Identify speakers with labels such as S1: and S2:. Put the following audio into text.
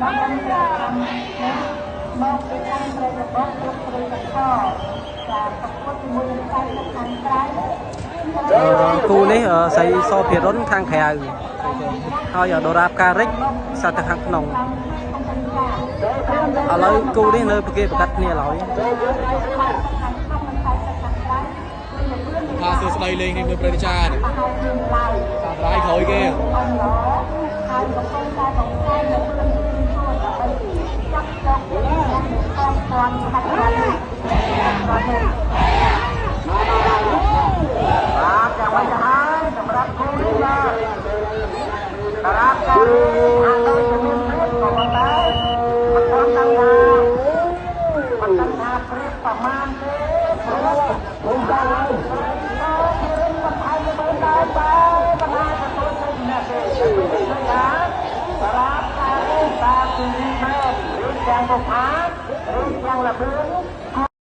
S1: តំបន់ព្រៃខាងនេះមកពីខាងព្រៃរបស់គ្រប់ព្រៃកខចាប្រកួតជាមួយនឹងខ្សែទឹកខាងក្រៅ
S2: គូនេះស្រីសភិរុនខាងក្រៅហើយដូរ៉ាផ្ការិចសត្វទៅខាងក្នុងឥឡូវគូនេះនៅប្រគេប្រកាត់គ្នាឡើយ
S3: ថាសួស្ដីលេងនេះនៅព្រៃចានេះតាមរាយក្រោយគេ
S1: ហើយកំពុងតែបង្កើននៅក្នុងខ្លួនដើម្បីចាប់ចុះកងពាន់ខាត់
S4: បាទចាំមិនទៅហើយសម្រាប់គូនេះបាទតារាកាអាចដូចជាមានព្រៀបក៏ប៉ុន្តែមិនទាន់ដឹងថាមិនដឹងថាព្រៀបប្រមាណទេព្រោះគុំដល់ហើយអូព្រៀបមិនថៃទៅដែរបាទបណ្ណាទទួលទៅអ្នកទេតែពេលនេះថាតារាកាតាមទីមែនឬទាំងបុផាឬទាំងលបឿន។